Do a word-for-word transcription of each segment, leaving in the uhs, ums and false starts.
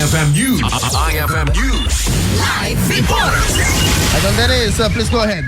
F M News. I F M News. Live report. Idol Dennis, uh, please go ahead.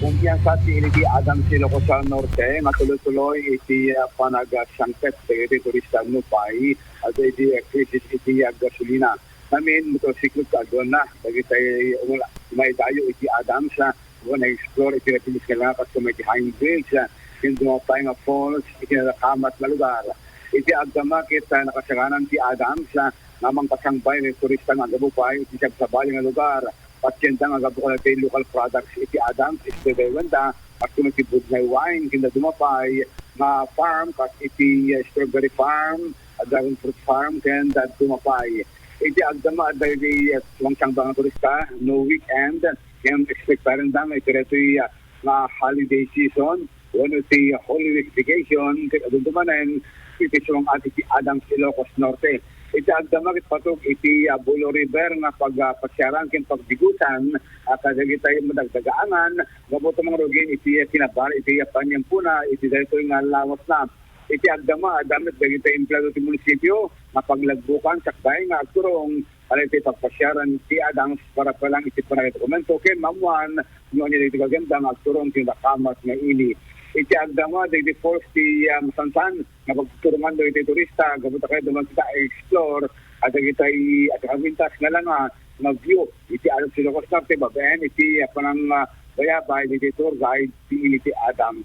Kumpiyansa ti Iliti Adams, Ilocos Norte, nga tuloy-tuloy iti, uh, panagsangpet dagiti turista nupay, uh, dagiti krisis iti, uh, gasolina. Ngamin, motorsiklo ti aduanna, dagiti umula-, umaydayo iti Adams, uh, wen nag-explore iti Repinis nga langa, kas iti High Bridge, uh, ken dumapay nga falls, iti nadakamat nga lugar. Iti agdama ket, uh, nakasaganan ti Adams, uh, nga mangpasangbay iti turista nga aggapu pay iti sabsabali nga lugar. Pasienda nga aggapu kadagiti local products iti Adams, iti daydaywenda, agtulong ti Budnay wine, ken dadduma pay nga farm, kas iti, uh, strawberry farm, uh, dragon fruit farm, ken dadduma pay. Iti agdama dagiti, uh, sumangsangba nga turista, no weekend, ken expectarenda nga iti daytoy, uh, nga holiday season, wenno ti Holy Week vacation, ket adunto manen iti sumang-at iti Adams, Ilocos Norte. Iti agdama ket patog iti, ah, Bulo River nga pag, ah, pasiaran ken pagdigutan, ah, kadagiti madagdagaangan, gapu ta mangrugin iti, ah, kinabar iti, ah, paniempona iti daytoy nga lawasna. Iti agdama, adda met dagiti empleado ti munisipio nga paglagbukan sakbay nga agturong kadagiti pagpasiaran ti Adams para pa lang iti panagdokumento ken maammuan no ania dagiti gagenda nga agturong ti nakamat nga ili. Iti agdama dagiti falls ti, ah, masansan nga pagtuturongan dagiti turista, gapu ta kayatda makita, explore, ah, dagiti, ah, nakapintas nga langa nga view iti Adams, Ilocos Norte, babaen iti, ah, panang, ah, bayabay dagiti tour guide ti Iliti Adams.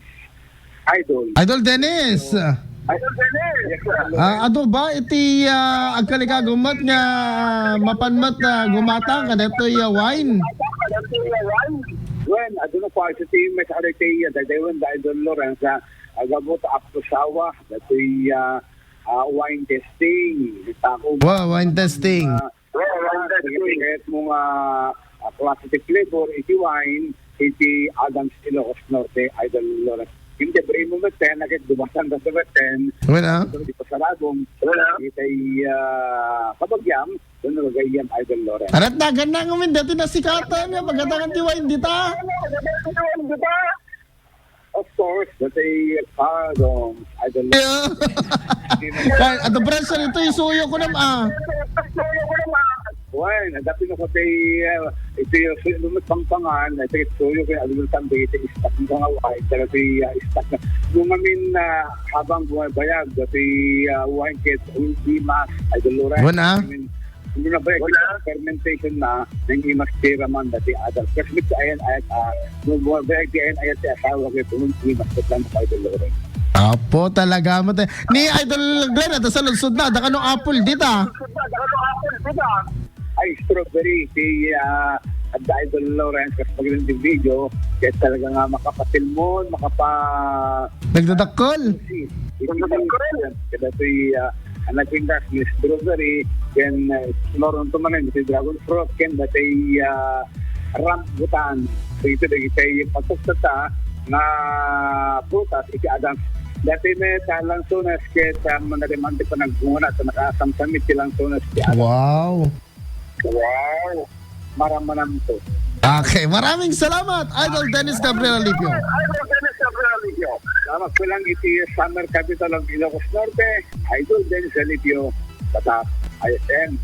Idol. Idol Dennis. Idol Dennis. Yes, sir. Ah, adu ba iti, ah, agkalikagum met nga mapan met, ah, gumatang kadaytoy, ah, wine? Wen, adu no, kuarto ti mes aray ti, ah, daydaywenda, Idol Lawrence, ah, agabot apto sawa, daytoy, ah, ah, wine testing. Tako. Wow, wine testing. Ah, Well, ang dagiti kayat mo nga, ah, klase ti flavor iti wine iti Adams, Ilocos Norte, Idol Lawrence. Hindi, bri mo met ten, nakit dumasan ka sa met ten. Wala. Ito, di pa saragong. Wala. Itay, ah, kabagyam, doon nagagayam, Idol Lawrence. Arat na, ganda nga, Minda, tinasikatan nga, pagkatangan ti wine, dita. Of course, dati, ah, dong, I don't know. Yeah. Kay, ato, pressure ito, isuyo ko nam-, ah. Wen, dati na ko ti, ah, iti, iti, lumit pangpangan, iti, isuyo ko, ano, tambi, iti, istak mo nga, wine, talaga, iti, ah, istak na. Nung, I mean, ah, habang bumabayag, dati, ah, wine, kit, hindi mas, I don't know, right? Wen, ah. I mean, Hindi na ba, wala. Fermentation na, nang imas tira man dati adal. Kasi mit ayan, ayan, ah, nung bumabayag di ayan, ayan, ti asawa, kaya punong imas, ket lang, Idol Lawrence. Apo, talaga mo te. Ni Idol Glenn, at sa lungsod na, da kano apple, dita? Ay, strawberry, si, ah, at Idol Lawrence, kasi pag yung video, kaya talaga nga makapatilmon, makapa- Nagdadakkel? Si, si, Nagdadakkel. Kada si, ah, ang nagpintas, Miss Strawberry, then, uh, Floron to man, si Dragon Fruit, ken dati, ah, rambutan. So, ito, dagiti pagtuktata nga prutas, iti Adams. Dati met, ah, lansones, ket, ah, manaliman ti panagmuna, sa nakasamsamit ti lansones, ti Adams. Wow. Wow. Maramanam to. Okay, maraming salamat, Idol Dennis Gabriel Alipio. Idol Dennis Gabriel Alipio. Salamat ko lang iti Summer Capital of Ilocos Norte, Idol Dennis Alipio, Batak, I S M.